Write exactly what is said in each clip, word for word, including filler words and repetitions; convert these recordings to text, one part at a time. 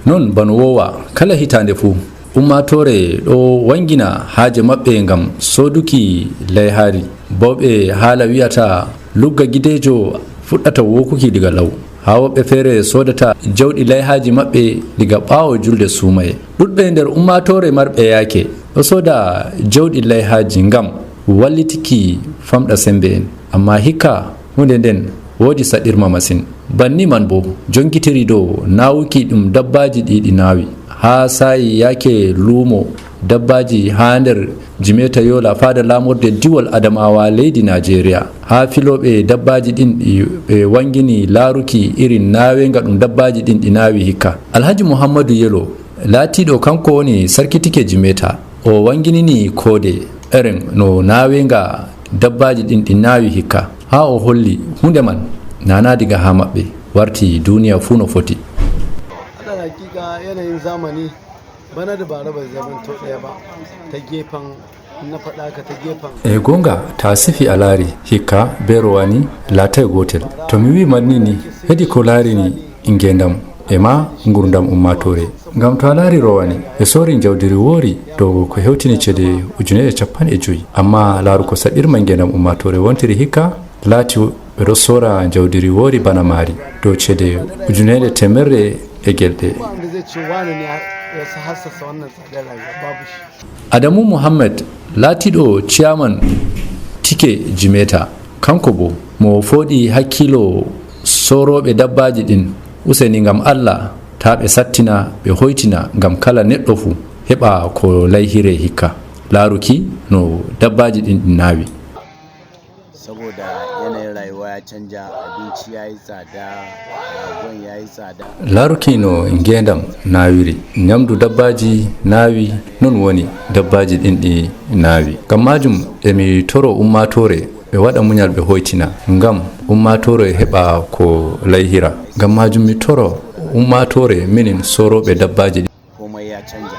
Noon bano woowa kala hitaande fuu, ummaatoore ɗo wanngina haaje maɓɓe ngam sooduki layhaari. Bawɓe haala wiyata lugga gideejo fuɗɗata wookuki diga law, haa woɓɓe feere soodata jawɗi layhaaji maɓɓe diga ɓaawo julde suumaye. Ɗuɗɓe nder ummaatoore marɓe yaake ɗo sooda jawɗi layhaaji ngam wallitiki famɗa semmbe en. Ammaa hikka huunde nden woodi saɗirma masin. Banni man boo, jonkitiri dow naawuki ɗum dabbaaji ɗi ɗi naawi. Haa saa'i yaake luumo dabbaaji haa nder Jimeeta Yola, faada laamorde diwol Adamawa leydi Najeriya. Haa filooɓe dabbaaji ɗin ɗi ɓe wanngini laaruki irin naaweenga ɗum dabbaaji ɗin ɗi naawi hikka. Alhaji Muhammadu Yelo, laatiiɗo kanko woni sarkitike Jimeeta, o wannginini koode eren no naaweenga dabbaaji ɗin ɗi naawi hikka. Haa o holli huunde man naanaa diga haa maɓɓe, warti duuniya fuu no foti. Alal hakika yanayin zamani bana da bara bai zamanto ɗaya ba ta gefen na faɗa ka ta gefen. E goonga, ta sifi a laari hikka bee rowani laatay gootel. To mi wi'i manni ni, hedi ko laarini ngeendam e ma ngurdam ummaatoore. Ngam to a laari rowani, ɓe soori njawdiri woori dow ko hewtini ceede ujuneeje cappanɗe jowi. Ammaa laaru ko saɗirma ngeendam ummaatoore wontiri hikka, laati ɓe ɗo soora njawdiri woori bana maari dow ceede ujuneeje teemerre e gelɗe. Ba wanda zai ce wane ne ya hassasa wannan tsadar rayuwa, babu shi. Adamu Muhammad, laatiiɗo ciyaman tike Jimeeta, kanko boo mo fooɗi hakkiilo soorooɓe dabbaaji ɗin, useni ngam Allah, taa ɓe sattina, ɓe hoytina ngam kala neɗɗo fuu heɓa ko layhire hikka, laaruki no dabbaaji ɗin ɗi naawi. Saboda yanayin rayuwa ya canja, abinci ya yi tsada, ragon ya yi tsada. Laaruki no ngeendam naawiri, nyamdu dabbaaji naawi, non woni dabbaaji ɗin ɗi naawi. Ngam maajum emi toro ummaatoore ɓe waɗa munyal ɓe hoytina, ngam ummaatoore heɓa ko layhira. Ngam maajum mi toro ummaatoore minin soorooɓe dabbaaji ɗin. Komai ya canja.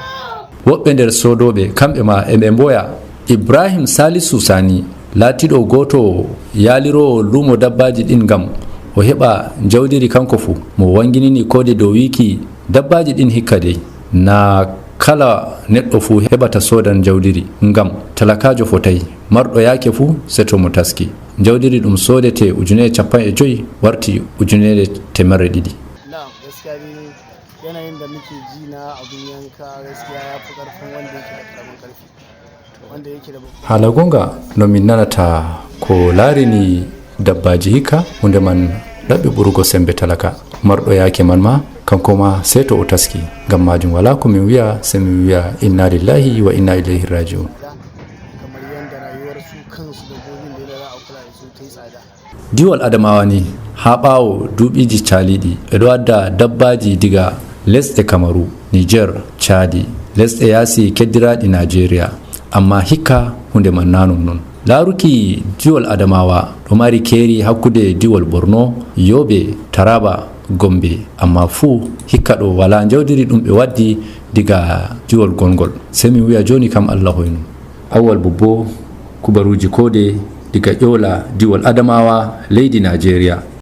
Woɓɓe nder soodooɓe, kamɓe ma e ɓe mboya. Ibrahim Salisu Sani, laatiiɗo gooto yaaliroowo luumo dabbaaji ɗin ngam o heɓa njawdiri kanko fuu, mo wannginini koode dow wiiki dabbaaji ɗin hikka dey, naa kala neɗɗo fuu heɓata soodan njawdiri, ngam talakaajo fotay, marɗo yaake fuu, sey to mo taski. Njawdiri ɗum soodete ujuneeje cappanɗe jowi warti ujuneeje teemerre ɗiɗi. Na'am, gaskiya dai yanayin da muke ji na abin yanka gaskiya ya fi ƙarfin wanda yake da ƙaramin ƙarfi. Wanda yake da babban. Haala goonga, no min nanata ko laarini dabbaaji hikka, huunde man ɗaɓɓi ɓurugo semmbe talaka. Marɗo yaake man ma, kanko ma sey to o taski. Ngam maajum walaa ko min wi'a, sey min wi'a inna lillahi wa inna ilayhi raji'un. Kamar yadda rayuwar su kansu dabbobin da za a kula da su ta yi tsada. Diiwal Adamawa ni, haa ɓaawo duuɓiiji caaliiɗi, ɓe ɗo adda dabbaaji diga lesɗe Kamaru, Niger, Caadi, lesɗe yaasi keddiraaɗi Najeriya. Ammaa hikka huunde man naa non non. Laaruki diiwal Adamawa ɗo mari keeri hakkunde diiwal Borno, Yobe, Taraba, Gombe, ammaa fuu hikka ɗo walaa njawdiri ɗum ɓe waddi diga diiwal gongol. Sey min wi'a jooni kam Allah hoynu. Awwal Bobbo, kubaruuji koode diga Ƴoola, diiwal Adamawa, leydi Najeriya.